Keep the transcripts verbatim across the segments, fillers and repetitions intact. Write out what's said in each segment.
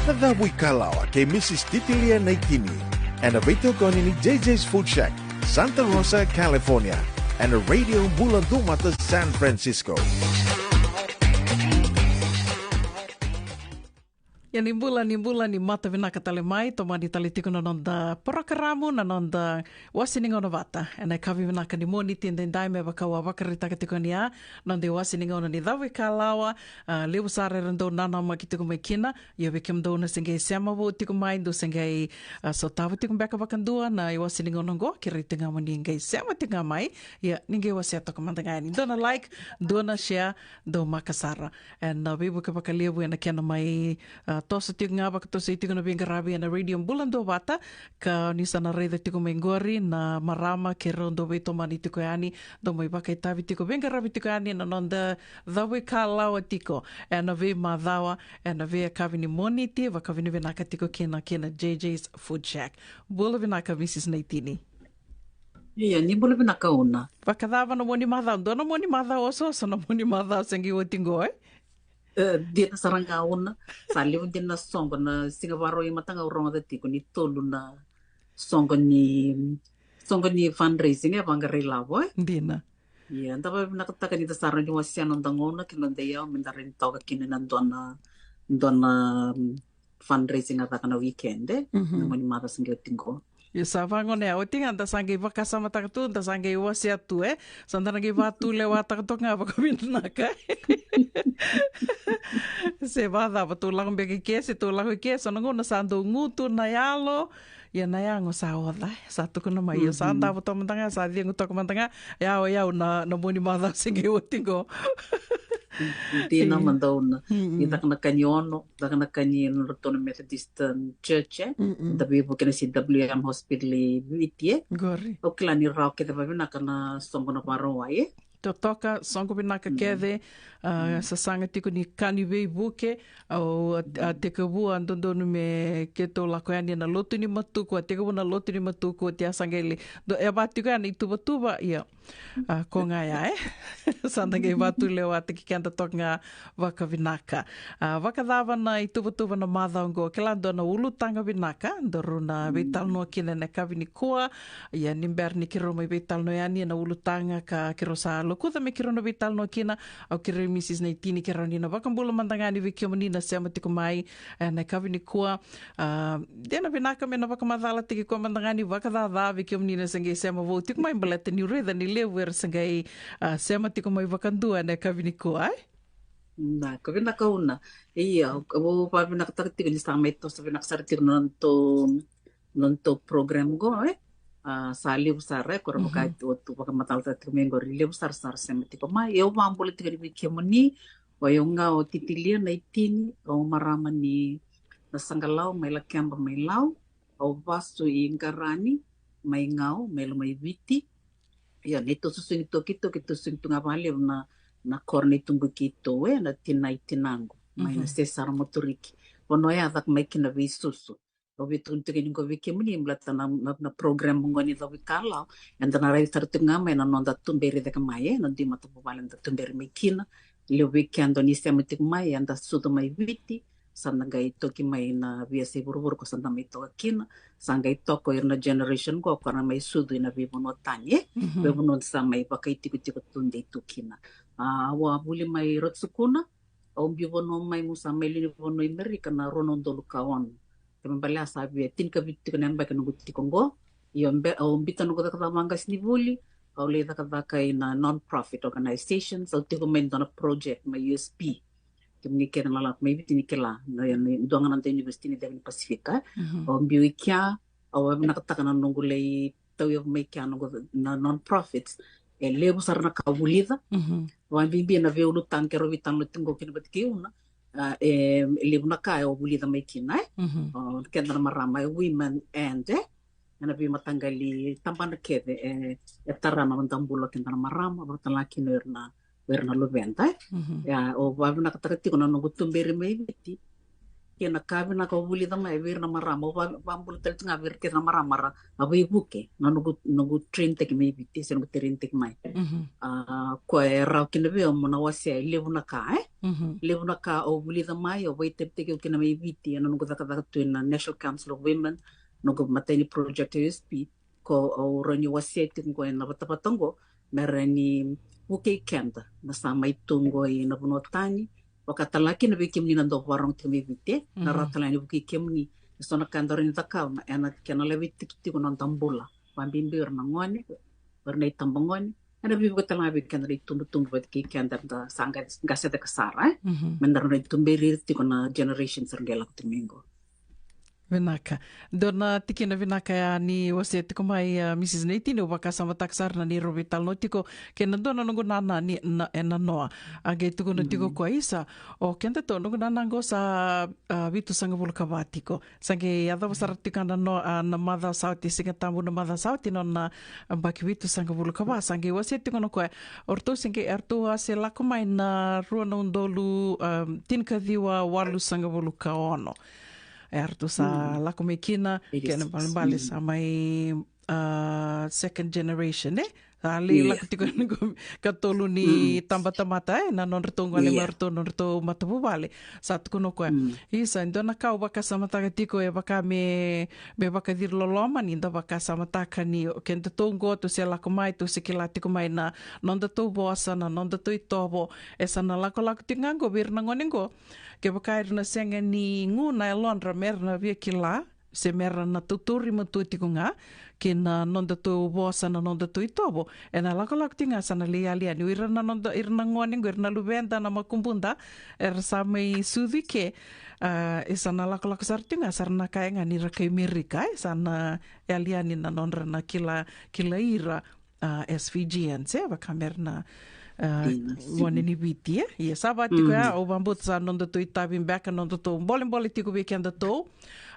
Na Cavu i Kalawa kei Mrs Titilia Naitini, ena veitokoni ni J J's Food Shack, Santa Rosa, California, ena Radio Bula Duamata, San Francisco. Ia ni bula, ni bula, ni mata vinaka tale mai, tomani tale tiko na noda porokaramu, na noda iwase ni gauna vata. Ena yakavi vinaka ni Moniti edaidai, me vaka au a vakaraitaka tiko yani, a, noda iwase ni gauna ni Cavu i Kalawa, a, levu sara era dau nanamaki tiko mai kina. Ia vei kemudou na se qai sema vou tiko mai, dou se qai, a, sotava tiko beka vakadua na iwase ni gauna oqo, kerei tiko ga mo ni qai sema tiko ga mai. Ia ni qai wasea toka mada ga yani, dua na like, dua na share, dou maka sara. Ena veivuke vakalevu ena kena mai, a, toso tiko ga, vakatosoi tiko na veiqaravi ena Radio Bula Duavata, ka ni sa na raica tiko mai qori na marama keirau dau veitomani tiko yani, dau mai vakaitavi tiko, veiqaravi tiko yani na noda Cavu i Kalawa tiko ena veimacawa, ena veiyakavi ni Moniti, vakavinavinaka tiko kina kei na J J's Food Shack. Bula vinaka, Mrs Naitini. Ia, ni bula vinaka Una. Vakacava na moni macawa? Dua na moni macawa osooso na moni macawa se qai oti qo, e? E, dina sara ga Una. Sa levu dina na soqo, na siga Vakarauwai mada ga au rogoca tiko ni tolu na soqo ni, soqo ni fundraising e vaqara ilavo, e? Dina. Ia, da vakavinakataka ni da sa rawa ni wasea na noda gauna kei na noda iyau, me da rawa ni toka kina ena dua na, dua na, mm, fundraising a caka na weekend, e? Mhm. Na moni macawa se qai oti qo. Ia sa vagone ya, oti ga da sa qai vakasamataka tu, da sa qai wasea tu, e? Sa da na qai vatulewataka toka ga vakavinaka. Se vacava, tou lako beka i ke, se tou lako i ke, so na gauna sa dau gutu na yalo, ia na yago sa oca, e? Sa tukuna mai, ia sa, mhm, davo toka mada ga, sa cegu toka mada ga, yau, yau na, na moni macawa se qai oti qo. Dina, mm, mada Una. Mm-mm. Ni caka na ka ni ono, caka na ka ni nodratou na Methodist, um, Church, e? Mm-mm. Da veivuke ena C W M Hospital i Viti, e? Qori. Au kila ni rawa kece vakavinaka na soqo na Vakarauwai, e? Totoka, soqo vinaka, mm, kece, a, mm, sasaga tiko ni ka ni veivuke, au, a, a, tekivu a dodonu me keitou lako yani ena lotu ni Matuku, a tekivu na lotu ni Matuku, oti a sa qai lai, do, e va tiko yani ituvatuva, ia. A, ko ga ya, e? Sa da qai vatulewataki keda toka ga vakavinaka. A, vakacava na ituvatuva na macawa oqo? Kila dua na ulutaga vinaka daru na, mm, veitalanoa kina ena yakavi nikua. Ia ni bera ni keirau mai veitalanoa yani ena ulutaga ka keirau sa lokuca me keirau na veitalanoa kina, au kerei Mrs Naitini ke rawa ni na vakabula mada ga yani vei kemuni na sema tiko mai ena yakavi nikua. A, de na vinaka me na vakamacalataki koya mada ga ni vakacaca vei kemuni na se qai sema vou tiko mai, baleta niu raica ni levu era se qai, a, sema tiko mai vakadua ena yakavi nikua, e? Na, ka vinaka Una. Ia, au vakavinakataka tiko ni sa mai toso vinaka sara tiko na nodatou, nodatou program qo, e? A, sa levu sara, e, ko ra, mhm, vaka tu, tu vakamacalataka tiko mai qori, levu sara sa ra sema tiko mai. Ia au vakabula tiko yani vei kemuni, o yau ga o Titilia Naitini, au marama ni Nasaqalau, mai Lakeba, mai Lau. Au vasu i Qarani, mai Gau, mai Lomaiviti. Ia, neitou susugi toka keitou, keitou susugi tu ga vakalevu na, na koro ni tubu keitou, e, na tina i tinaqu, mai, mhm, Nasesara, Moturiki. Vanua ya caka mai kina veisusu. Au via tukuna tiko yani qo vei kemuni, baleta na, na, na program qo ni Cavu i Kalawa, eda na raica sara tiko ga mai na noda tuberi cake mai, e, na dui matavuvale eda tuberi mai kina. Levu vei keda ni sema tiko mai, eda sucu mai Viti, sa da qai toki mai na veiyasai vuravura ko sa da mai toka kina, sa qai toka o ira na generation qo, ko ra mai sucu ina veivanua tani, e? Mhm. Veivanua da sa mai vakaitikotiko tudei tu kina. A, au a vuli mai Ratu Sukuna, au biu vanua mai, meu sa mai liu ni vanua i Merika na rua na udolu ka ono. Kena ibalebale sa via tinikavitu tiko na yabaki noqu tiko qo. Io, be, au biuta noqu cakacaka vaqasenivuli, au lai cakacaka ina non-profit organizations, au tiko mai dua na project mai U S P. Kemuni kece na lako mai Viti ni kila, na, na dua ga na dua university ni cegu ni Pasifika. Mhm. Au biu i kea, au vakavinakataka na noqu lai tauyavu mai kea noqu na non-profits. E levu sara na ka au vulica. Mhm. Vakabibi na veiulutaga keirau veitalanoa tiko qo kina vata kei Una. A, e levu na ka au vulica mai kina, e? Mhm. O, keda na marama, e, women and, e? Ena veimataqali tabana kece, e, e tara na noda bula keda na marama, vakatale ga kina o ira na, o ira na luveda, e? Mhm. Ia, au vakavinakataka tiko na noqu tuberi mai Viti. kei na ka vinaka au vulica mai vei ira na marama, au va- vabula tale tu ga vei ira kece na marama ra a veivuke na noqu, noqu train taki mai Viti, se noqu train taki mai. Mhm. A, ko e rawa kina vei au mo na wasea e levu na ka, e? Mhm. Levu na ka au vulica mai, au vakaitavitaki au kina mai Viti, ena noqu cakacaka tu ena National Council of Women, noqu matai ni project O S P, ko au rawa ni wasea tiko qo ena vatavata qo, me rawa ni vukei keda na sa mai tu qo ina vanua tani, vaka tale ga kina vei kemuni na dau vakarorogo tiko mai Viti, na rawa tale ga ni vukei kemuni. E so na ka eda rawa ni cakava, ena kena laveti tiko na noda bula. Vabibi ira na gone, ira na itabagone, ena veivuke tale ga vei keda na itubutubu vata kei keda da sa qai, qai se caka sara, e? Mhm. Me da rawa ni tuberi ira tiko na generations era qai lako tiko mai qo. Vinaka. Dua na tikina vinaka ya ni wasea tiko mai, a, Mrs Neitini, au vakasamataka sara na neirau veitalanoa tiko kei na dua na noqu nana ni, na, e nanoa. A qai tukuna tiko o koya, isa, o kedatou noqu nana qo sa, a, vitusagavulu ka va tiko. Sa qai yacova sara tiko na no, a, na macawa sa oti, Siga Tabu na macawa sa oti, nona, a, yabaki vitusagavulu ka va. Sa qai wasea tiko o koya, o ratou se qai, eratou a se lako mai na rua na udolu, a, tinikaciwa walusagavulu ka ono. E, eratou sa lako mai kina, kena ibalebale sa mai, a, second generation, e? Sa lai lako tiko na qo, katolu ni tabatamata, e, na nodratou gole mai o ratou, nodratou matavuvale. Sa tukuna o koya, isa, e dua na ka au vakasamataka tiko, e vaka me, me vakaciri loloma ni da vakasamataka ni o kedatou qo tou se lako mai, tou se kila tiko mai na nodatou vosa, na nodatou itovo. E sa na lakolako tiko ga qo vei ira na gone qo, kevaka era na sega ni gu na yalodra me ra na via kila, se me ra na tautauri matua tiko ga kei na nodatou vosa, na nodatou itovo, ena lakolako tiko ga sa na lai yali yani. O ira na noda, ira na gone qo, ira na luveda, na makubuda era sa mai sucu i ke, a, e sa na lakolako sara tiko ga, sa ra na kaya ga ni ra kai Merika, e sa na yali yani na nodra na kila, kilai ira, a, as Fijians, e, vaka me ra na, a, gone ni Viti, e. Ia sa va tiko ya, au vakabauta sa nodatou itavi beka, nodatou bolebole tiko vei kedatou,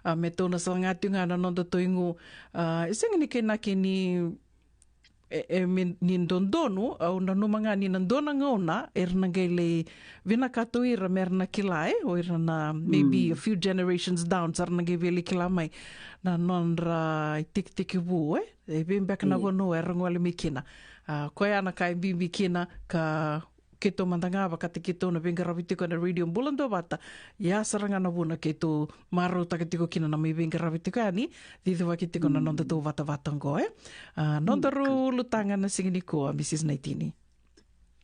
a, me tou na saga tiko ga na nodatou igu, a, e sega ni kena kena ni, e, e, me ni dodonu, au nanuma ga ni na dua na gauna era na qai lai vinakata o ira me ra na kila, e, o ira na maybe a few generations down, sa ra na qai via lai kila mai na nodra itekitekivu, e. E vei beka na vanua era gole mai kina. A, koya na ka e bibi kina ka keitou mada ga vakataki keitou na veiqaravi tiko ena Radio Bula Duavata. Ia sara ga na vuna keitou marautaka tiko kina na mai veiqaravi tiko yani, cicivaki tiko na nodatou vatavata qo, e. A, nodaru ulutaga na siga nikua, Mrs Naitini.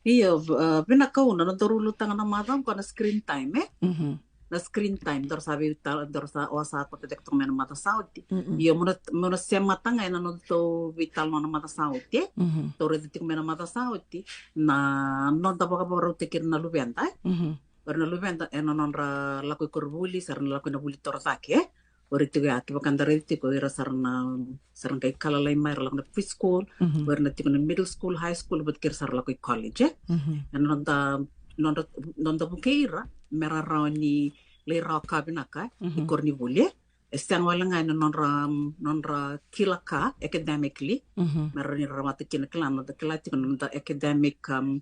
Io, v-, a, vinaka, na nodaru ulutaga na macawa qo na screen time, e? Mhm. Na screen time, daru sa veital-, daru sa, o sa koto tiko mai na macawa sa oti. Mm-mm. Io, meu na, meu na semata ga ena nodatou veitalanoa na macawa sa oti, e? Mhm. Tou raica tiko mai na macawa sa oti na noda vakavakarautaki ira na luveda, e? Mhm. O ira na luveda ena nodra lako i koronivuli, sa ra na lako ina vuli torocake, e? O ira tiko ya, kevaka da raica tiko, o ira sa ra na, sa ra qai ka lalai mai, ra lako na preschool, mhm, o ira na tiko na middle school, high school, vata kei ira sa ra lako i college, e? Mhm. Ena noda, noda, noda vukei ira me ra rawa ni lai rawa ka vinaka, e, i, mhm, koronivuli, e? E sega wale ga ena nodra, nodra kila ka academically, mhm, me ra rawa ni rawata kina, kila, noda kila tiko na noda academic, um,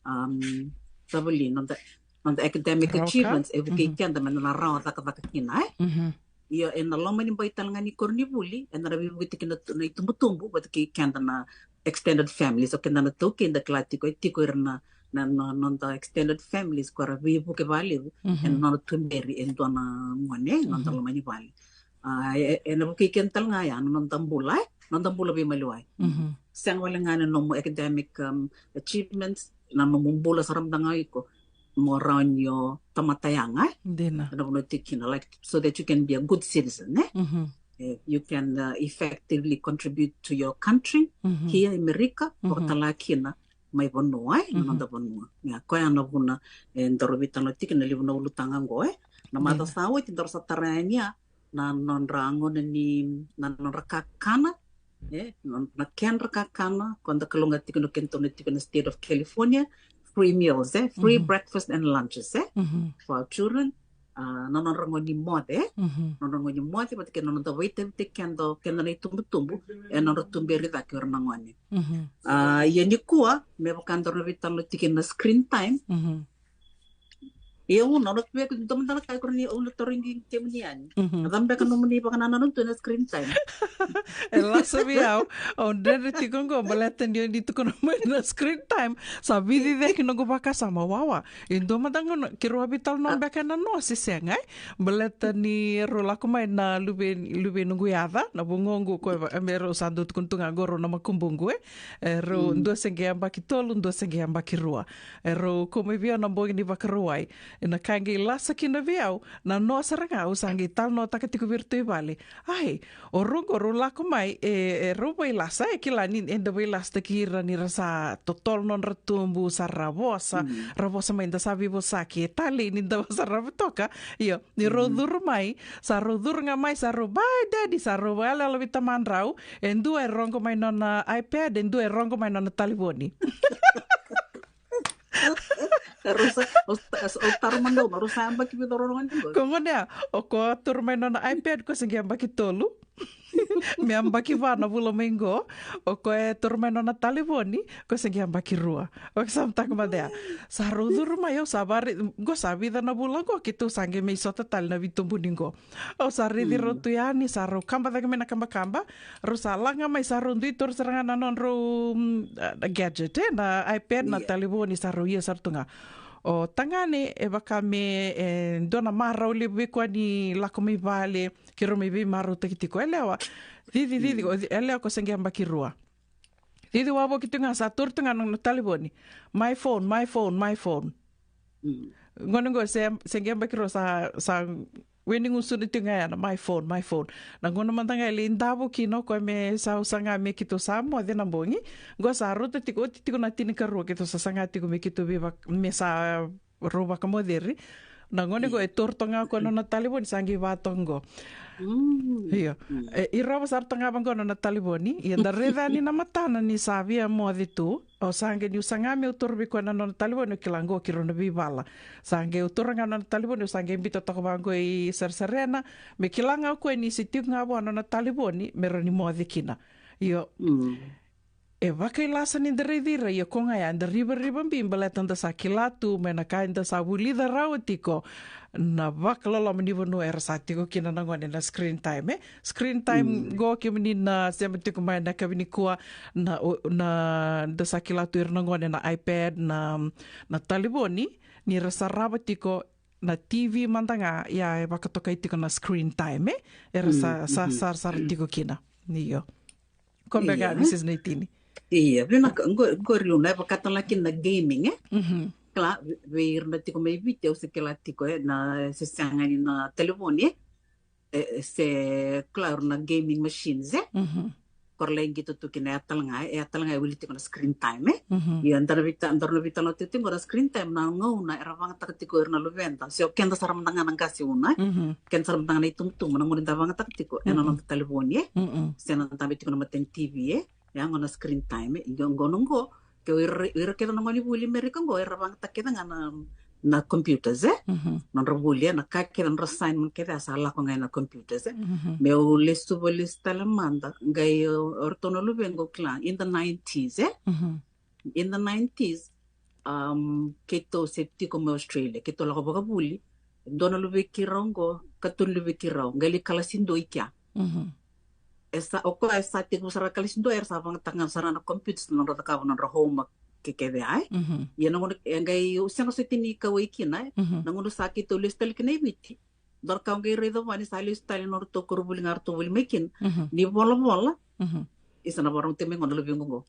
um, tavali, noda, noda academic rawa ka, achievements, e vukei, mhm, keda me da na rawa cakacaka kina, e? Mhm. Io, ena loma ni bai tale ga ni koronivuli, eda na veivuke tiko na, na itubutubu, vata kei keda na extended families, o keda na taukei, da kila tiko, e tiko ira na, na, na noda extended families ko era veivuke vakalevu, mhm, ena nona tuberi e dua na gone ena noda, mhm, loma ni vale. A, e, e, ena vukei keda tale ga ya na noda bula, e? Noda bula veimaliwai. Mhm. Sega wale ga na nomu academic, um, achievements, na nomu bula sara mada ga o iko, mo rawa ni o tamata yaga, e? Dina. Ena vanua tiko kina, like, so that you can be a good citizen, e? Mhm. E, you can, uh, effectively contribute to your country, mhm, here in America, mhm, vakatalega kina mai vanua, e? Na, mhm, noda vanua. Ia, koya na vuna, e, daru veitalanoa tiko na levu na ulutaga qo, e? Na, dina, macawa sa oti daru sa tara yani ya na nodra gauna ni, na nodra kakana, e, na, na kedra kakana, ko da kalougata tiko na kedatou na tiko na State of California, free meals, e, free, mhm, breakfast and lunches, e, mhm, for our children. A, na nodra gauna ni moce, e, mhm, nodra gauna ni moce, vata kei na noda vakaitavitaki keda, keda na itubutubu ena nodra tuberi cake o ira na gone. Mhm. A, ia nikua, me vaka daru na veitalanoa tiko na screen time, mhm, Ia, au na, na veka dua mada na ka e kora ni au na tarogi kemuni yani. Mhm. A cava beka nomuni vakanananu tu na screen time? E lasa vei au, au dredre tiko qo, baleta ni, ni tukuna mai na screen time. Sa vici cake noqu vakasama, wawa. E dua mada qo na, keirau a veitalanoa beka ena noa se sega, e? Baleta ni rau lako mai na luve, luve noqu yaca, na vugoqu ko e va-, me rau sa dau tukuna tu ga qo rau na makubuqu, e? E rau dua se qai yabaki tolu, dua se qai yabaki rua. E rau kau mai vei au na bogi ni Vakarauwai. E na ka e qai lasa kina vei au, na noa sara ga au sa qai talanoataka tiko vei iratou i vale. Ai, o rau qo rau lako mai, e, e rau vailasa, e kila ni, eda vailasataki ira ni ra sa totolo nodra tubu, sa ra vosa, ra vosa mai da sa veivosaki, e talei ni da vosa ra toka. Io, ni rau curu mai, sa rau curu ga mai, sa rau, "Bye, Daddy," sa rau vakayaloyalo vei tamadrau, e dua e roqo mai nona iPad, e dua e roqo mai nona talevoni. Rau sa, o, o, o taro mada, rau sa yabaki vica rau rogo ni qo? Ko gone ya, o ko turu mai nona iPad, ko se qai yabaki tolu. Me yabaki va na vula mai qo, o ko e turu mai nona talevoni, ko se qai yabaki rua. O ke sa mataka mada ya. Sa rau curu mai, au sa vari, qo sa vica na vula qo, keitou sa qai mai sota tale na veitubu ni qo. Au sa raici rau tu yani, sa rau kaba cake mai na kabakaba, rau sa laga mai, sa rau dui toro sara ga na nodrau, mm, ah, na gadget, e, na iPad, na talevoni, sa rau ia sara tu ga. O tagane, e vaka me, e, dua na marau levu vei koya ni lako mai vale, keirau mai veimarautaki tiko. Yalewa, cici, cici, o ci-, yalewa ko se qai yabaki rua. Cici wavoki tu ga sa toro tu ga na, na talevoni. My phone, my phone, my phone. Mm. Gone qo se, se qai yabaki rua sa, sa weni gusuna tu ga ya na my phone, my phone. Na gauna mada ga e lai davo kina o koya me sa, au saga me keitou sa moce na bogi. Qo sa rauta tiko, oti tiko na tinikarua keitou sa saga tiko me keitou veiva-, me sa rau vakamoceri. Na gone qo e toro toka ga o koya nona talevoni, sa qai va toka qo. Mm. Io. Mm. E, e rawa sara toka ga vaqo nona talevoni. Ia da raica yani na matana ni sa via moce tu. Au sa qai, niu saga meu toro vei koya na nona talevoni, au kila qo keirau na veivala. Sa qai au toro ga na nona talevoni, au sa qai biuta toka vaqo i sarisarina. Me kila ga o koya ni se tiko ga vua nona talevoni me rawa ni moce kina. Io. Mm. E vakailasa ni da raici ira, ia ko ga ya da rivariva bibi baleta da sa kila tu mai na ka eda sa vulica rawa tiko na vakaloloma ni vanua era sa tiko kina na gone, na screen time, e? Screen time, mm, qo kemuni na sema tiko mai na yakavi nikua, na, o, na, da sa kila tu ira na gone na iPad, na, na talevoni, ni ra sarava tiko na T V mada ga, ia e vakatokai tiko na screen time, e? Era sa, mm, sa, mm, sarasara, mm, tiko kina. Io. Ko beka, ia, Missus Naitini. Ia, vinaka, qo, qori au na vakatala kina na gaming, e? Mhm. Kila, ve-, vei ira na tiko mai Viti, au se kila tiko, e, na se sega ni na talevoni, e? E, e, se, kila, ira na gaming machines, e? Mhm. Ko ra lai qito tu kina, e a tale ga, e a tale ga e wili tiko na screen time, e? Mhm. Ia, da na vita-, da na veitalanoa tiko qo na screen time, na gauna era vagataka tiko ira na luveda. Se o keda sara mada ga na qase, una, e? Mhm. Keda sara mada ga na itubutubu, na gauna da vagataka tiko, e na, mhm, noda talevoni, e? Mhm. Se na dabe tiko na mata ni T V, e? E a qo na screen time, e? Ia qo na qo, ke o ira, ira kece na gone ni vuli Merika qo, era vagataka kece ga na, na computers, e? Mhm. Nodra vuli, e, na ka kece, nodra assignment kece, a sa lako ga ena computers, e? Mhm. Meu lesuva lesu tale mada, qai o, o ratou na luvequ, kila, in the nineties, e? Mhm. In the nineties, um, keitou se tiko mai Australia, keitou lako vakavuli, dua na luvei keirau qo, katolu ni luvei keirau, qai lai kalasi dua i kea. Mhm. E sa, o koya e sa tekivu sara kalasi dua, era sa vagataka ga sara na computers, nodra cakava nodra homework ke kece, e? Mhm. Ia na gauna, e qai, au sega soti ni kauwai kina, e? Mhm. Na gauna sa keitou lesu tale kina i Viti, dua na ka au qai raica vua ni sa lesu tale nodratou koronivuli ga ratou vuli mai kina. Mhm. Ni volavola. Mhm. Isa, na vakarorogo tiko mai qo na luvequ qo.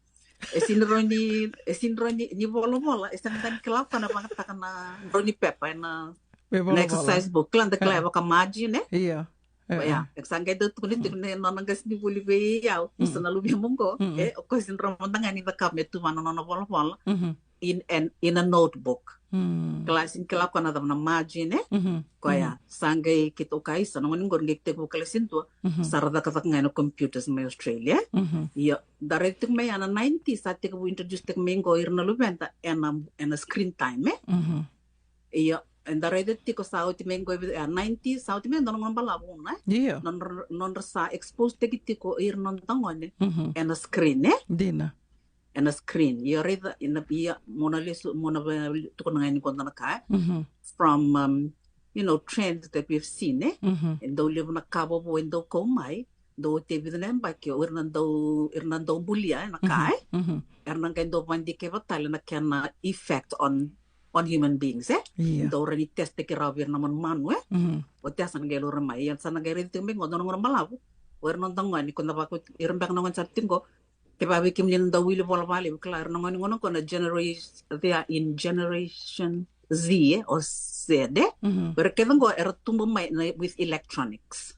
E sega ni rawa ni, e sega ni rawa ni, ni volavola, e sega ni kila o koya na vagataka na drau ni pepa ena, na exercise book. Kila, da kila, e, vaka margin, e? Ia. E, ia, e sa qai dau tukuna tiko na nona qasenivuli vei au, mm, isa, na luvemu qo, mm, e, o koya sega ni rawa mada ga ni cakava me tu vua na nona volavola. Mhm. In an, in a notebook. Mm. Kila, sega ni kila o koya na cava na margin, e? Mhm. Koya, mhm, sa qai keitou kaya, isa, na gone qori qai tekivu kalasi dua, mhm, sa ra cakacaka ga ena computers mai Australia, e? Mhm. Ia, da raica tiko mai ya na nineties, sa tekivu introduce tiko mai qo ira na luveda ena, ena screen time, e? Mhm. Ia, eda raica tiko sa oti mai qo, e, nineties, sa oti mai dua na gauna balavu, e? Ia. Nodra, nodra sa expose taki tiko ira na noda gone, mhm, ena screen, e? Dina. ena screen. Ia raica, ina ia mo na lesu, mo na tukuna ga yani qo dua na ka, e? From, um, you know, trends that we've seen, e? E dau levu na ka vovou e dau kau mai, dau oti e vica na yabaki, o ira na dau, ira na dau bulia, e, na ka, e? Era na qai dau vakadikeva tale na kena effect on, on human beings, e? Dau rawa ni testaki rawa vei ira na manumanu, e? O test na qai lura mai, ia sa na qai raica tiko mai qo dua na gauna balavu. O ira na noda gone, ko na vaka ira beka na gone sa tiko qo, kevaka vei kemuni na dau wili vola vakalevu, kila, era na gone qo na generation, they are in generation Z, e, o Z, e? O ira kece qo era tubu mai na, with electronics.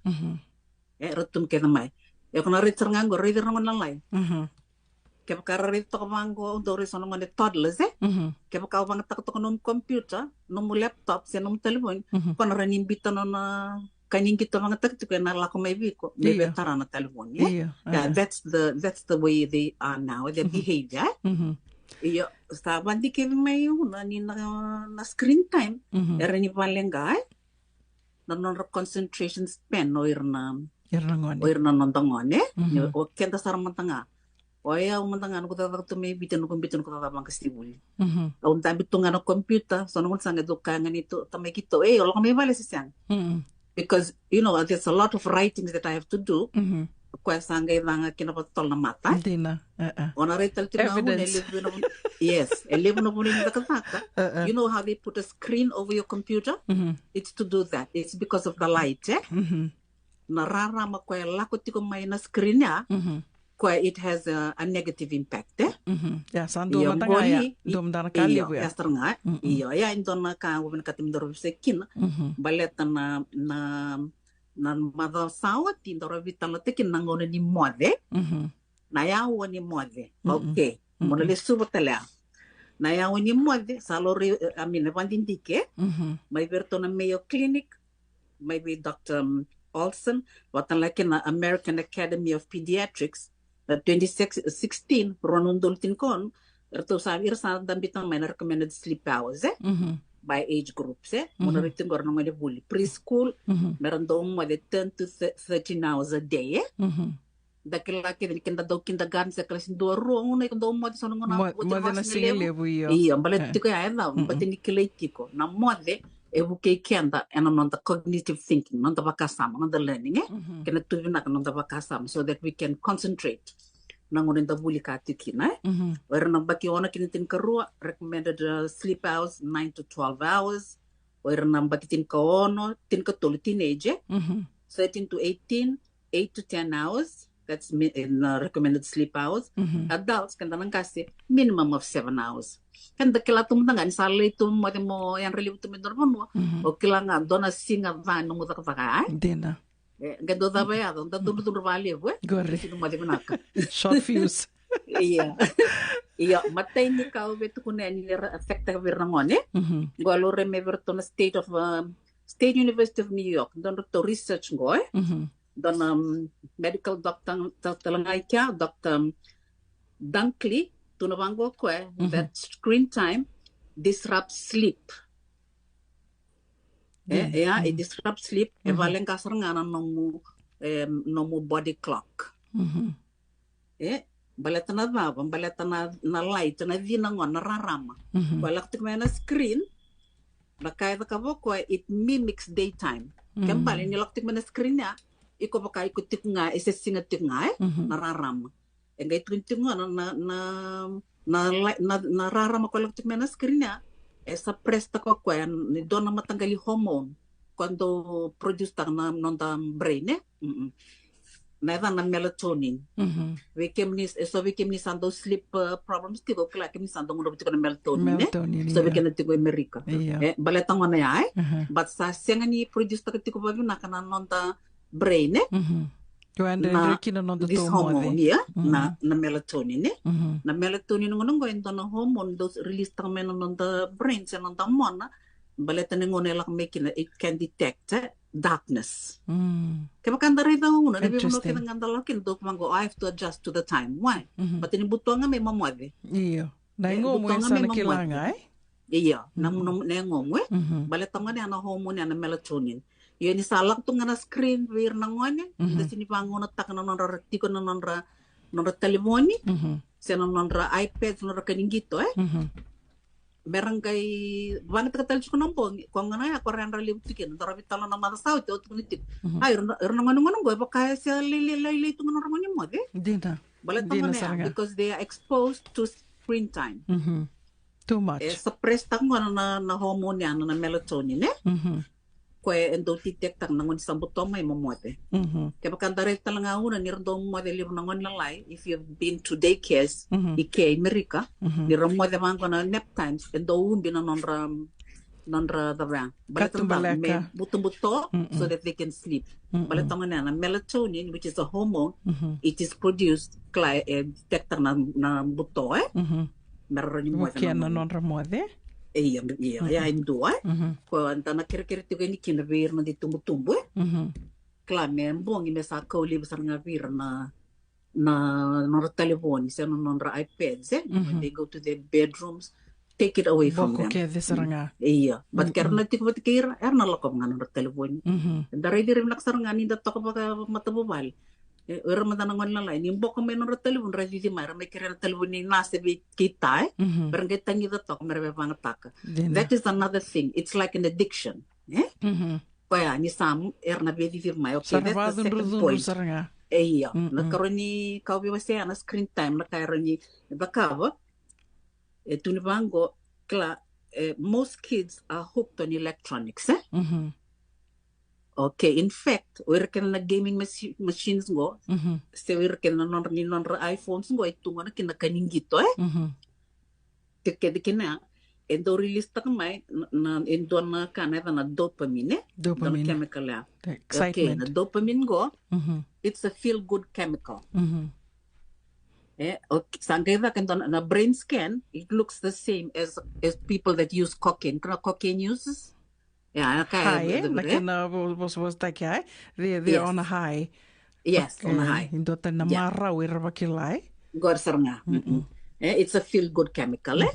E, era tubu kece mai. E, ko na raica sara ga qo, raici ira na gone lalai. Kevaka ra raica toka vaqo, au dau raica so na gone toddlers, e? Kevaka o vagataka toka nomu computer, nomu laptop, se nomu talevoni, ko na rawa ni biuta nona ka ni qito vagataka tiko, ena lako mai vei iko me via tara na talevoni, e? Yeah, that's the, that's the way they are now, their behavior, e? Io, sa vakadikevi mai, e, na, ni na, na screen time, era ni valeqa, e? Na nodra concentration span o ira na, o ira na noda gone, e? O keda sara mada ga. O yau mada ga, noqu cakacaka tu mai Viti, noqu biuta noqu cakacaka vaqasenivuli. Au dabe tu ga na computer, so na gauna sa qai dau kaya ga ni tu, tamai keitou, ei, o lako mai vale se sega? Because, you know, there's a lot of writings that I have to do. Koya sa qai caga kina vakatotolo na mata. Dina. O na raica tale tiko na gauna e levu na, yes, e levu na vanua ni cakacaka. You know how they put a screen over your computer? It's to do that. It's because of the light, e? Na rarama koya e lako tiko mai na screen ya, koya it has a, a negative impact, e? Ia, sa dua mada ga ya, dua mada na ka levu ya. Ia sara ga, io, ia e dua na ka au vinakata me daru veisau kina. Baleta na, na, na macawa sa oti daru veitalanoataka kina na gauna ni moce. Na yawa ni moce. Okay. Mo na lesuva tale ya. Na yawa ni moce, sa laurai, e, I mean, e vakadidike mai vei iratou na Mayo Clinic, mai vei Doctor, um, Olson, vata na kena American Academy of Pediatrics, na twenty sixteen, rua na udolu tinikaono, eratou sa, ira sa dabe tu mai na recommended sleep hours, e? By age groups, e? Mo na raica tiko qo na gone vuli, preschool, me ra dau moce ten to thirteen hours a day, e? Da kila kece ni keda dau kindergarten se kalasi dua, rua, gauna iko dau moce so na gauna, moce na siga levu, io. Io, baleta tiko ya e cava, baleta ni kilai tiko na moce e vukei keda ena noda cognitive thinking, noda vakasama, noda learning, e? Kena tu vinaka noda vakasama, so that we can concentrate na gauna eda vuli ka tiko kina, e? O ira na yabaki ono ki na tinikarua, recommended, uh, sleep hours, nine to twelve hours. O ira na yabaki tinikaono, tinikatolu, teenage, e? Thirteen to eighteen, eight to ten hours. That's mi-, in, uh, recommended sleep hours. Adults, keda na qase, minimum of seven hours. Keda kila tu mada ga ni sa lai tu moce mo yadra levu tu mai dua na vanua, o kila ga dua na siga ca nomu cakacaka, e? Dina. E, qai dau cava e yaco, da cudrucudru vakalevu, e? Qori. Sega ni moce vinaka. Short fuse. Ia. Ia, matai ni ka au via tukuna yani ni ra affect-taka vei ira na gone. Qo au laurai mai vei iratou na State of, um, State University of New York, dua nodratou research qo, e? Dua na, um, medical doctor, doctor ga i kea, Doctor Dunkley, tukuna vaqo o koya, that screen time disrupts sleep. E, e, e disrupt sleep, e valeqa sara ga na nomu, e, nomu body clock. E, baleta na cava, baleta na, na light, na cina qo, na rarama. Koya lako tiko mai na screen, na ka e cakava o koya, it mimics daytime. Ke bale ni lako tiko mai na screen ya, iko vaka iko tiko ga, e se siga tiko ga, e, na rarama. E qai tukuni tiko ga na, na, na, na, na, na rarama koya lako tiko mai na screen ya, e suppress-taka o koya ni dua na mataqali hormone koya dau produce-taka na noda brain, e? Na yacana na melatonin. Vei kemuni, e so vei kemuni sa dau sleep, uh, problems tiko, kila kemuni sa dau gunuva tiko na melatonin, e? So vei keda tiko e Amerika. E, baleta gona ya, e? But sa sega ni produce-taka tiko vavinaka na noda brain, e? Koya e dredre kina na noda hormone, ia, na, na melatonin, e? Na melatonin gona qo e dua na hormone dau release-taka mai na noda brain se noda mona, baleta ni gauna e lako mai kina, it can detect, e, darkness. Kevaka da raica gauna, na veivanua kece ga da lako kina, dau vaqo, I have to adjust to the time. Why? Baleta ni butuaga mai mo moce. Io. Na yagomu e sa na kila ga, e? Io, na, na, na yagomu, e? Baleta gona ya na hormone ya na melatonin. Io, ni sa lako tu ga na screen vei ira na gone, da sega ni vagaunataka na nodra, ra tiko na nodra nodra talevoni, se na nodra iPads, nodra kaniqito, e? Me ra qai vagataka tale tiko na bogi, ko gona ya ko ra yadra levu tiko kina, dau ra veitalanoa na macawa sa oti, au tukuna tiko. Ai, ira na, ira na gone, gone qo, e vaka e se lailai, lailai tu ga nodra gone moce. Dina. Baleta gona ya, because they are exposed to screen time. Too much. E suppress taka gona na, na hormone ya, na, na melatonin, ne? Koya e dau detect taka na gone sa buto mai mo moce. Kevaka da raica tale ga una ni ra dau moce levu na gone lalai, if you've been to daycares i ke i Merika, ni ra moce vaqo na nap times, e dau ubi na nodra, nodra cava ya. Baleta da me butobuto so that they can sleep. Baleta gona ya na melatonin, which is a hormone, it is produced, kila, e detect taka na, na buto, e? Me ra rawa ni moce na nodra moce. E, ia, ia, ia, e dua, e? Ko da na kerekere tiko yani kina vei ira na dei tubutubu, e? Kila me bogi me sa kau levu sara ga vei ira na, na nodra talevoni, se na nodra iPads, e? When they go to their bedrooms, take it away from them. Boko kece sara ga. Ia, but ke ra na tiko vata kei ira, era na lakova ga nodra talevoni. Da raici ira vinaka sara ga ni da toka vakamatavuvale. E, o ira mada na gone lalai, ni boko mai nodra talevoni, ra cici mai, ra mai kerea na talevoni na se vei kei ta, e? Me ra qai tagica toka, me ra veivagataka. That is another thing. It's like an addiction, e? Koya ni sa, era na veicicivi mai. Okay, that's the second point. E, ia. Na karua ni ka au veiwasea na screen time, na ka era ni cakava. E tu ni vaqo, kila, e, most kids are hooked on electronics, e? Okay, in fact, o ira kece na gaming machi-, machines qo, se o ira kece na nodra, ni nodra iPhones qo, e tu gona kina kaniqito, e? Tiko kece kina, e dau release taka mai na, na, e dua na ka na yaca na dopamine, e? Dopamine. Dua na chemical ya. Okay, excitement. Na dopamine qo, it's a feel good chemical. E, okay, sa qai caka e dua na, na brain scan, it looks the same as, as people that use cocaine. Kena cocaine uses? Ya, na ka e, high, e, na kena vo-, vosavosataki, e? They, they're on a high. Yes, on a high. E dua tani na marau era vakila, e? Qori sara ga. E, it's a feel good chemical, e?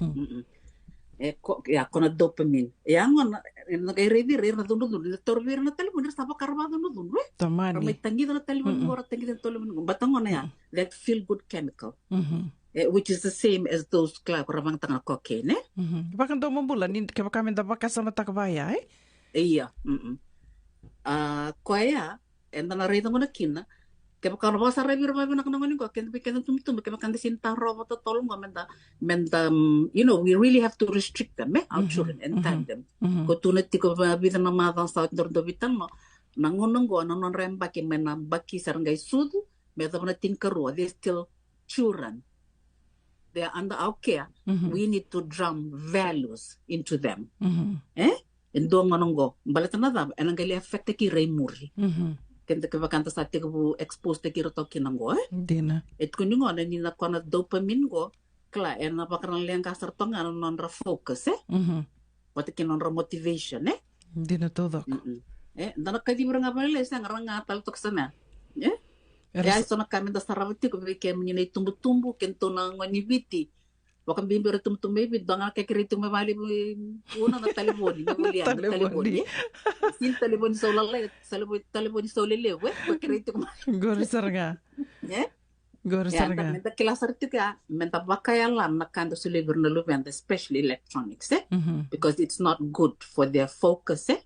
E, ko, ya, ko na dopamine. Ya, gona, e, na qai raici ira, ira na cudrucudru, ni taura vei ira na talevoni, ira sa vaka ra vakacudrucudru, e? Tamani. Ra mai tagica na talevoni qo, ra tagica na talevoni qo. Baleta gona ya, that feel good chemical. E, which is the same as those, kila, ko ra vagataka na cocaine, e? Vakadomobula, ni kevaka me da vakasamataka vaya, e? E, ia. A, koya, eda na raica gona kina. Kevaka na vakasaravi ira vakavinaka na gone qo, keda vei keda tubutubu, kevaka da sega ni tarova totolo qo, me da, me da, mm, you know, we really have to restrict them, e? Our children and time them. Ko tu na tiko va-, vica na macawa sa oti dau veitalanoa. Na gauna qo, na nodra yabaki mai na yabaki sa ra qai sucu, me yacova na tinikarua, they're still children. They are under our care. We need to drum values into them. E? E dua gauna qo. Baleta na cava? Ena qai lai affect-taki ira i muri. Keda kevaka da sa tekivu expose-taki ira toka kina qo, e? Dina. E tukuni gona ni na, ko na dopamine qo, kila, ena vakarau leqa sara toka ga na nodra focus, e? Vata kei na nodra motivation, e? Dina taucoko. E, da na kacivi ira ga vakalailai, sega, ra ga tale toka sa na. E? E, e so na ka me da sarava tiko vei kemuni na itubutubu, kei na tou na gone ni Viti. Vakabibi ira tubutubu mai Viti, dua ga na ka e kerei tiko mai vakalevu, e, una na talevoni, me volia na talevoni. Talevoni. Sega ni talevoni sau lalai, talevoni, talevoni sau lelevu, e? Ko kerei tiko mai. Qori sara ga. E? Qori sara ga. Me da kila sara tiko ya, me da vakayala na ka da solia vei ira na luveda, especially electronics, e? Because it's not good for their focus, e?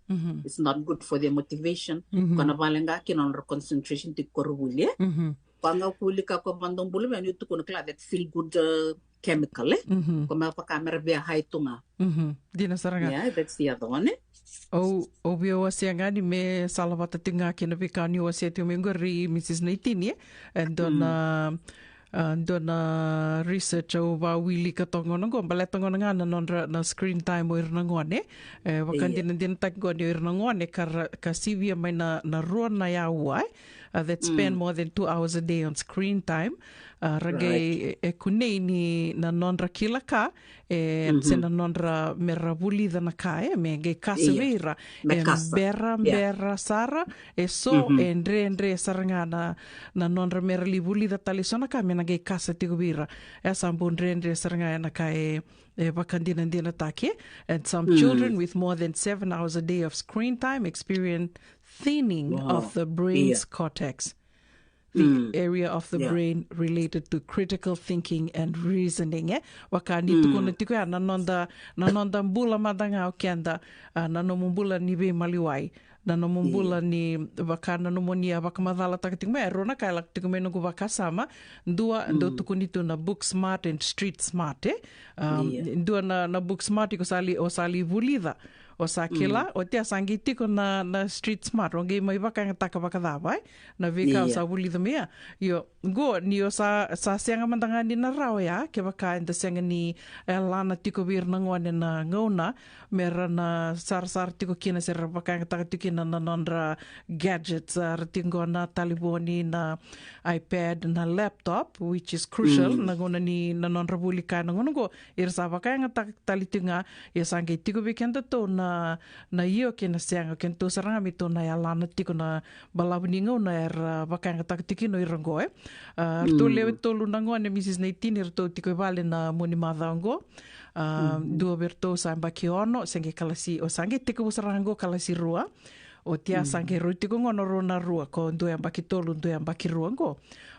It's not good for their motivation. Ko na vale ga kina nodra concentration tiko koronivuli, e? Ko a ga ko wilika ko vakadomobula vei au, ni tukuna, kila, that feel good, uh, chemical, e? Ko me vaka me ra via high tu ga. Dina sara ga. Yeah, that's the other one, e? Au, au via wasea ga ni me salavata tiko ga kei na veika ni wasea tiko mai qori, Mrs Naitini, e? E dua na, a, dua na research au vawilika toka gona qo, baleta gona ga na nodra na screen time o ira na gone. E, vakadinadinataki qo ni o ira na gone ka ra, ka sivia mai na, na rua na aua, e? A, that spend more than two hours a day on screen time. A, ra qai, e, kunei ni na nodra kila ka, e, se na nodra me ra vulica na ka, e, me qai kasa vei ira. E bera, bera sara, e so, e dredre sara ga na, na nodra me ra lai vulica tale so na ka me na qai kasa tiko vei ira. E sa bau dredre sara ga ena ka e, e vakadinadinataki. And some children with more than seven hours a day of screen time experience thinning of the brain's cortex. the area of the brain related to critical thinking and reasoning, e? Vaka ni tukuna tiko ya na noda, na noda bula mada ga o keda, a, na nomu bula ni veimaliwai, na nomu bula ni vaka na nomuni a vakamacalataka tiko mai, e rua na ka e lako tiko mai noqu vakasama. Dua, dau tukuni tu na book smart and street smart, e? Um, dua na, na book smart iko sa li, o sa li vulica, o sa kila, o tia sa qai tiko na, na street smart, o qai mai vakayagataka vakacava, e? Na veika o sa vulica mai ya. Io, qo, ni o sa, sa sega mada ga ni na rawa ya, kevaka eda sega ni, e, yalana tiko vei ira na gone na gauna, me ra na sarasara tiko kina se ra vakayagataka tiko kina na nodra gadgets, a, ra tiko qo na talevoni, na iPad, na laptop, which is crucial, na gauna ni na nodra vuli kaya na gauna qo, ira sa vakayagataka tale tiko ga, ia sa qai tiko vei kedatou na, na io kei na sega, kedatou sara ga me tou na yalana tiko na balavu ni gauna era vakayagataka tiko kina o ira qo, e. A, ratou lewe tolu na gone, Mrs Naitini, ratou tiko i vale na mua ni macawa qo. A, dua vei ratou sa yabaki ono, se qai kalasi, o sa qai tekivu sara ga qo kalasi rua. O tia sa qai rau tiko qo na rau na rua, ko dua yabaki tolu, dua yabaki rua qo.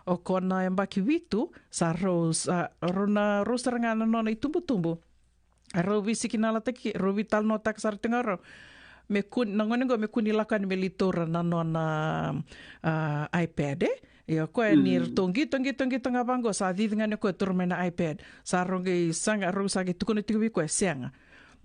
O ko na yabaki vitu, sa rau, sa rau na rau sara ga na nona itubutubu. A rau veisikinala taki, rau veitalanoataka sara tiko ga rau. Me kua ni, na gone qo me kua ni lako yani me lai taura na nona, a, iPad, e? Ia o koya ni ratou qito, qito, qito ga vaqo, sa cici ga ni o koya taura mai na iPad. Sa rau qai saga, rau sa qai tukuna tiko vei koya, sega.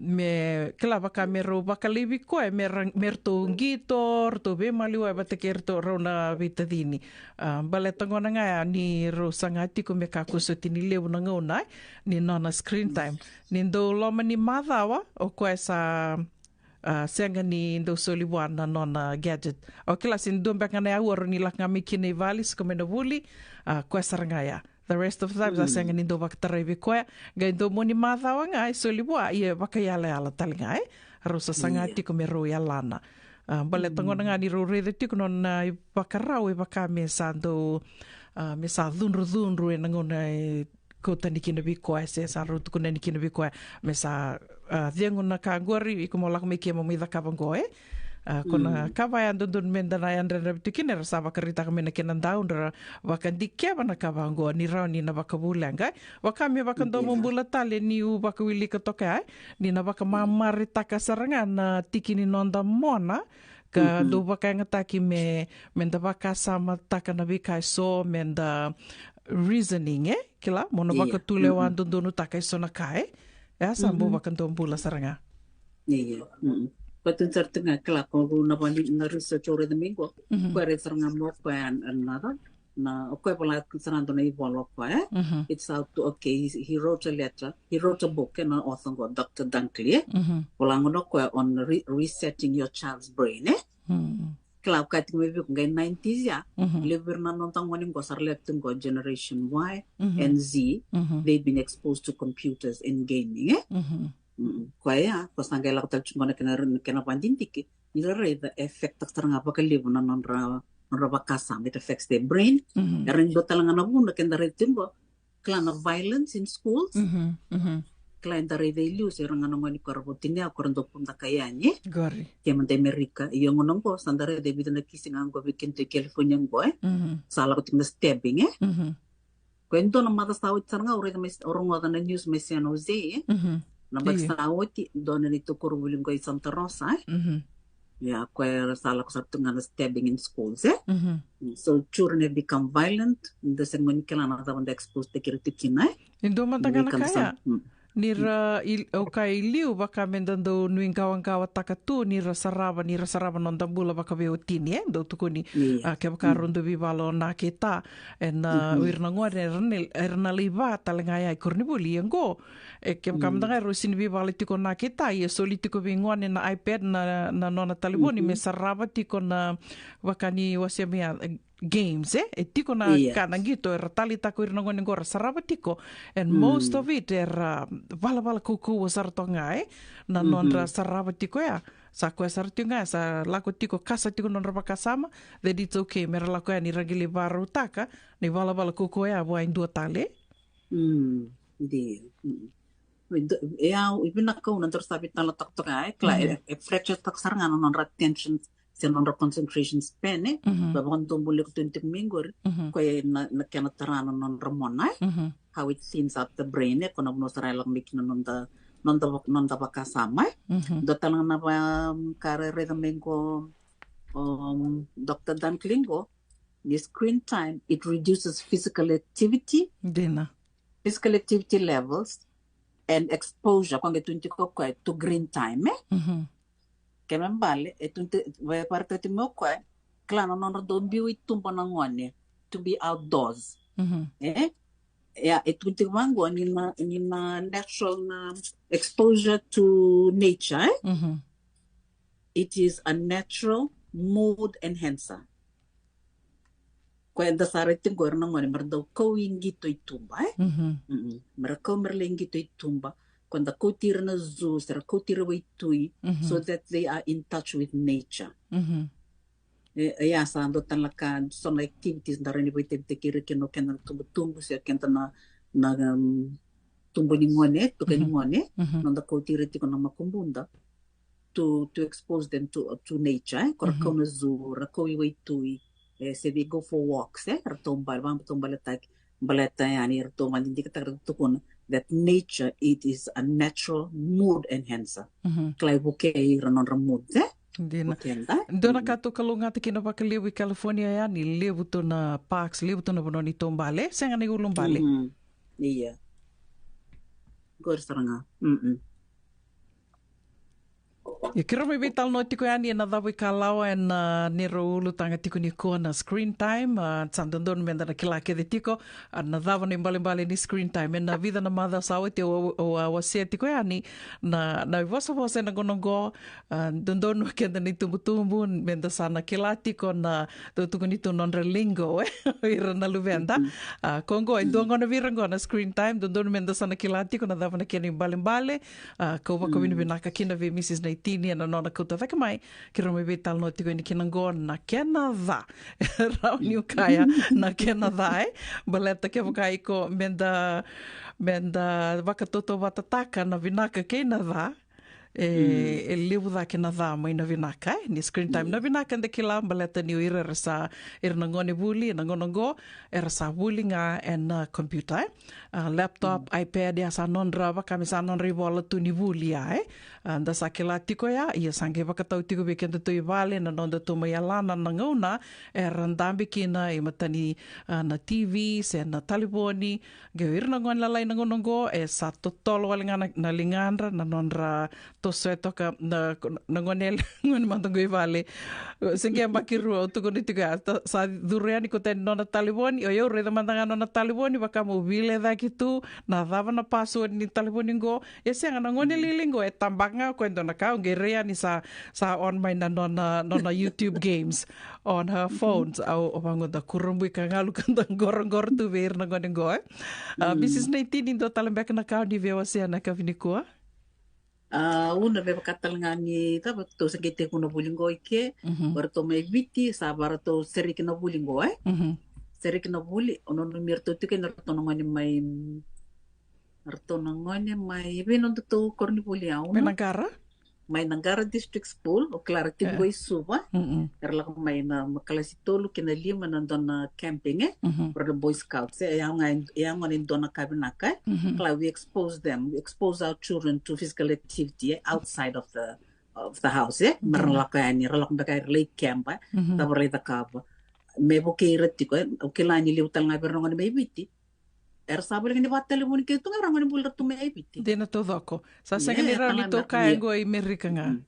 Me kila vaka me rau vakalaivi koya, me ra, me ratou qito, ratou veimaliwai vata kei ratou rau na veitacini. A, baleta gona ga ya ni rau saga tiko me kakua soti ni levu na gauna, e, ni nona screen time. Ni dau loma ni macawa, o koya sa, a, sega ni dau soli vua na nona gadget. O kila se ni dua beka ga na aua rau ni lako ga mai kina i vale, suka mai na vuli, a, koya sara ga ya. The rest of the time, sa sega ni dau vakatarai vei koya. Qai dau mua ni macawa ga e soli vua, ia vakaiyalayala tale ga, e. Rau sa saga tiko me rau yalana. A, baleta gona ga ni rau raica tiko nona ivakarau, e vaka me sa dau, a, me sa cudrucudru ena gauna e kau tani kina vei koya, se sa rau tukuna yani kina vei koya me sa, a, cegu na ka qori, iko mo lako mai ke mo mai cakava qo, e. A, ko na ka vaya dodonu meda na yadrayadravi tu kina, era sa vakaraitaka mai na kena dau, dra vakadikeva na ka vaqo ni rawa ni na vakavuleqa, e. Vaka me vakadomobula tale niu vakawilika toka ya, e, ni na vakamamaretaka sara ga na tiki ni noda mona, ka dau vakayagataki me, meda vakasamataka na veika eso, meda reasoning, e? Kila, mo na vakatulewa dodonutaka eso na ka, e? E a sa bau vakadomobula sara ga. Ia. Koya tu sara tu ga, kila, ko na vani na research au raica mai qo. Koya raica sara ga mo koya another. Na, o koya vola sara ga dua na ivola o koya, e? It's how to, okay, he, he wrote a letter, he wrote a book, e, na author qo, Doctor Dunkley, e? Vola gona o koya on re-, resetting your child's brain, e? Kila, au kaya tiko mai vei iko, qai nineties ya, levu vei ira na noda gone qo sa ra lewe tu qo, Generation Y and Z, they've been exposed to computers and gaming, e? Koya ya, ko sa qai lako tale tu qo na kena, kena vadidike, ni ra raica e affect-taka sara ga vakalevu na nodra, nodra vakasama, it affects their brain. Era ni dua tale ga na vuna keda raica tu qo, kila, na violence in schools. Kila, eda raica i liu se ira ga na gone ko ra votini ya, ko ra dau pudaka yani, e? Qori. Ke mada i Amerika, io gona qo, sa da raica e vica na kisi ga qo vei kedatou i California qo, e? Sa lako tiko na stabbing, e? Ko e dua na macawa sa oti sara ga, au raica mai, au rogoca na news mai San Jose, e? Na baki sa oti, dua na neitou koronivuli qo i Santa Rosa, e? Ia, koya era sa lako sara tu ga na stabbing in schools, e? So children have become violent, da sega ni kila na cava da expose-taki ira tu kina, e? E dua mada ga na ka ya. Ni ra, i, au kaya i liu, vaka meda dau nuiqawaqawataka tu ni ra sarava, ni ra sarava noda bula vakaveiwatini, e? Dau tukuni, a, kevaka rau dau veivala o na keta, ena, o ira na gone, era na, era na lai va tale ga ya i koronivuli, ia qo, e, kevaka mada ga e rau sini veivala tiko na keta, ia soli tiko vei gone na iPad, na, na nona talevoni, me sarava tiko na, vaka ni wasea mai ya, e, games, e? E tiko na ka na qito era taleitaka o ira na gone qo ra sarava tiko. And most of it era valavala kaukauwa sara toka ga, e? Na nodra sarava tiko ya. Sa koya sara tiko ga, sa lako tiko, kasa tiko nodra vakasama, that it's okay me ra lako ya ni ra qai lai varautaka na ivalavala kaukauwa ya vua e dua tale. Dina. E, e, e vinaka au na dra sa veitalanoataka toka, e, kila, e, e fracture-taka sara ga na nodra attention se nodra concentration span, e. Mhm. Ba vakadobu leku tu ni tiko mai qori, mhm, ko e na, na kena tara na nodra mona, e. Mhm. How it thins up the brain, e, ko na vanua sara e lako mai kina noda, noda, noda vakasama, e. Mhm. Dua tale ga na va, um, ka ra raica mai qo, um, Doctor Dunkley qo, ni screen time, it reduces physical activity, dina, physical activity levels and exposure, ko qai tu ni tiko ko koya to green time, e? Mhm. Ke me bale, e tu ni tiko, vakarataki mai o koya, kila na nodra dau biu i tuba na gone, to be outdoors. Mhm. E? Ia, e tu ni tiko vaqo ni na, ni na natural na exposure to nature, e? Mhm. It is a natural mood enhancer. Ko eda sa raica tiko era na gone, mera dau kau i qito i tuba, e? Mhm. Mm-mm. Mera kau mera lai qito i tuba. Ko eda kauti ira na zoo, se ra kauti ira waitui, mhm, so that they are in touch with nature. Mhm. E, e, ia sa dua tale na ka, so na activities da rawa ni vakaitavitaki ira kina o keda na tubutubu, se o keda na, na, um, tubu ni gone, tuka ni, mhm, gone, mhm, noda kauti ira tiko na makubuda. To, to expose them to, to nature, e? Ko ra, mhm, kau na zoo, ra kau i waitui, e, se they go for walks, e? Ra taubale, vakataubaletaki, baleta yani, ra taubale, dikataka ra tukuna that nature, it is a natural mood enhancer. Mhm. Kila e vukei ira nodra mood, e? Dina. Vukei da. Dua na ka tu kalougata kina vakalevu i California yani, levu tu na parks, levu tu na vanua ni taubale, sega ni ulubale. Mhm. Ia. Qori sara ga. Mm-mm. Ia, keirau mai veitalanoa tiko yani ena cava ikalawa ena, ah, neirau ulutaga tiko nikua na screen time, ah, sa dodonu meda na kila kece tiko, ah, na cava na ibalebale ni screen time. Ena vica na macawa sa oti au, au, au a wasea tiko yani na, na ivosavosa ena gauna oqo, ah, dodonu keda na itubutubu, meda sa na kila tiko na, dau tukuni tu nodra lingo, e, ira na luveda. Mhm. Ah, ko oqo, e dua, mhm, gona vei ira oqo na screen time, dodonu meda sa na kila tiko na cava na kena ibalebale, ah, kau vakavinavinaka kina vei Mrs Naitini ena nona kauta cake mai, keirau mai veitalanoa tiko yani kina oqo na kena ca. Rawa niu kaya na kena ca, e? Baleta kevaka iko meda, meda vakatautauvatataka na vinaka kei na ca, e, mm, e levu cake na ca mai na vinaka, e? Ni screen time. Mm. Na vinaka eda kila baleta ni o ira era sa, ira na gone vuli ena gauna oqo, era sa vuli ga ena, ah, computer, e? Ah, laptop, mm, iPad, ia sa nodra, vaka me sa nodra ivola tu ni vuli ya, e? Ah, da sa kila tiko ya, ia sa qai vakatau tiko vei kedatou i vale na nodatou mai yalana na gauna era dabe kina i matani, ah, na TV se na talevoni. Qai o ira na gone lalai na gauna oqo, e sa totolo wale ga na, na ligadra, na nodra toso e toka na, na gone, gone mada qo i vale. Se qai yabaki rua, au tukuna tiko ya, ta-, sa curu yani ko tani nona talevoni, o yau raica mada ga nona talevoni, vaka meu vile cake tu, na cava na password ni talevoni qo, e sega, na gone, mm, lili qo, e tabaka ga o koya e dua na ka, au qai rai yani sa, sa on mai na nona, nona YouTube games on her phones. Au, au vaqo da kurabui ka galu ka da qoroqoro tu vei ira na gone qo, e. Ah, mm, Mrs Naitini, dua tale beka na ka o ni via wasea ena yakavi nikua? Ah, au na via vaka tale ga ni, cava, tou se qai tekivu na vuli qo i ke, mhm, o ratou mai Viti, sa va ratou sereki na vuli qo, e? Mhm. Sereki na vuli, o nanumi ratou tiko kina ratou na gone mai, ratou na gone mai, vei nodatou koronivuli, au na mai Naqara? Mai Naqara District School, o kila ra tiko, e, qo i Suva. Mm-mm. Era lako mai na, ma kalasi tolu ki na lima na dua na camping, e? Mhm. Ra na Boy Scouts, e? E yaga, e yaga ni dua na ka vinaka, e? Mhm. Kila, we expose them, we expose our children to physical activity, e? Outside of the, of the house, e? Ma ra, mm, lako yani, ra lako beka, era lai keba, e? Mhm. Cava ra lai cakava. Me vukei ira tiko, e? O kila ni levu tale ga vei ira na gone mai Viti. Era sa voli ga ni vakatalevoni kece tu ga, ra gone buli ra tu mai Viti. Dina taucoko. Sa sega ni rawa ni tou kaya qo i Merika ga. Mm.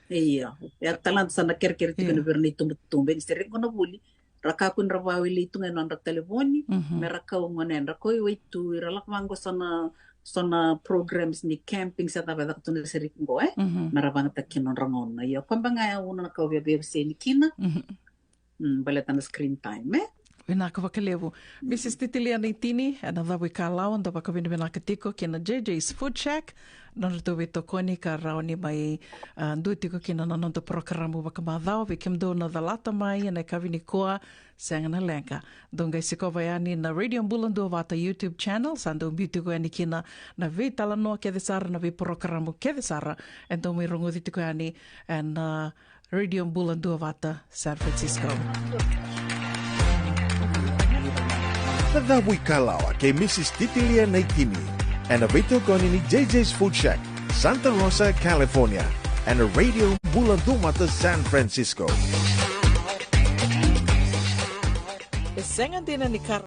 Ia. E tale ga sa na kerekere tiko na vei ira na itubutubu, e ni sereki qo na vuli, ra kakua ni ra vakawelei tu ga e nodra talevoni, mhm, me ra kau gone, ra kau i waitui, ra lako vaqo so na, so na programs ni camping, se cava e caka tu na sereki qo, e? Mhm. Me ra vakayagataka kina nodra gauna. Ia, koya beka ga e una na ka au via, via wasea yani kina. Mhm. Mm, baleta na screen time, e? Vinaka vakalevu. Mm. Mrs Titilia Naitini, ena cava ikalawa, da vakavinavinaka tiko kei na JJ's Food Shack, nodratou veitokoni ka rawa ni mai, ah, dua tiko kina na noda porokaramu vakamacawa. Vei kemudou na calata mai ena yakavi nikua, sega na leqa, dou qai sikova yani na Radio Bula Duavata YouTube channel, sa dou biu tiko yani kina na veitalanoa kece sara, na veiporokaramu kece sara e dou mai rogoci tiko yani ena, ah, Radio Bula Duavata, San Francisco. Na cavuikalawa kei Mrs Titilia Naitini, ena veitokoni ni J J's Food Shack, Santa Rosa, California, ena Radio Bula Duavata, San Francisco. E sega dina ni kara